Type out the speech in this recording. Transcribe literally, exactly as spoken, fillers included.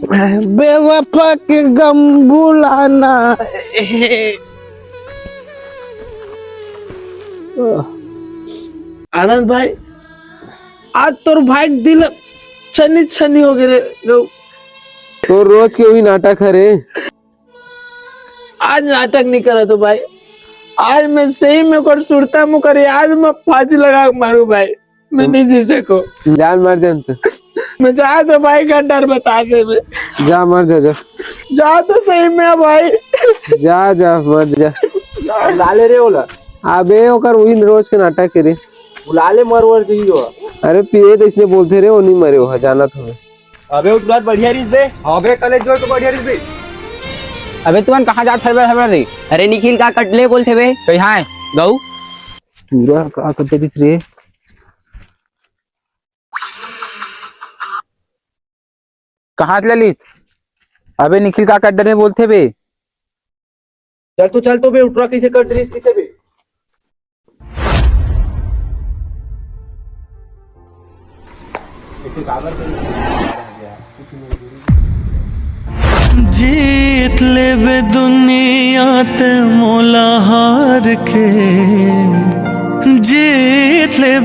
बेवफा के गम भुलाना। आनंद भाई, आज तोर भाई के दिल छन्नी छन्नी हो गे रे। तो रोज के वही नाटक हरे। आज नाटक नहीं करा तो भाई, आज मैं सही में ओकर सुरता मुकर याद में फांसी लगा के मारू भाई। मैं नहीं जी सको। जान मर जान तू। मैं जा तो भाई का डर बता दे मैं। जा मर जा, जा। जा तो सही में भाई। जा जा मर जा। बुला ले रे ओला। अबे ओकर वही रोज के नाटक के रे। बुला ले मरवर जी हो। अरे पिए तो इसने बोलते रे, वो नहीं मरे हो, जाना था। अबे उठ बात बढ़िया रिस दे। अबे कले जोर तो बढ़िया रिस दे। अबे तुमन कहाँ जात हड़बड़ हड़बड़ रे? अरे निखिल का कटले बोलथे बे? कही हाँ गऊ। पूरा का कटले रिस रे? कहाँ ललित? अबे निखिल का कट डरे बोलथे बे। चल तो, चल तो बे, उठरा कैसे कट रही इसकी बे। जीत लेबे दुनिया ते मोला हार के, जीत लेबे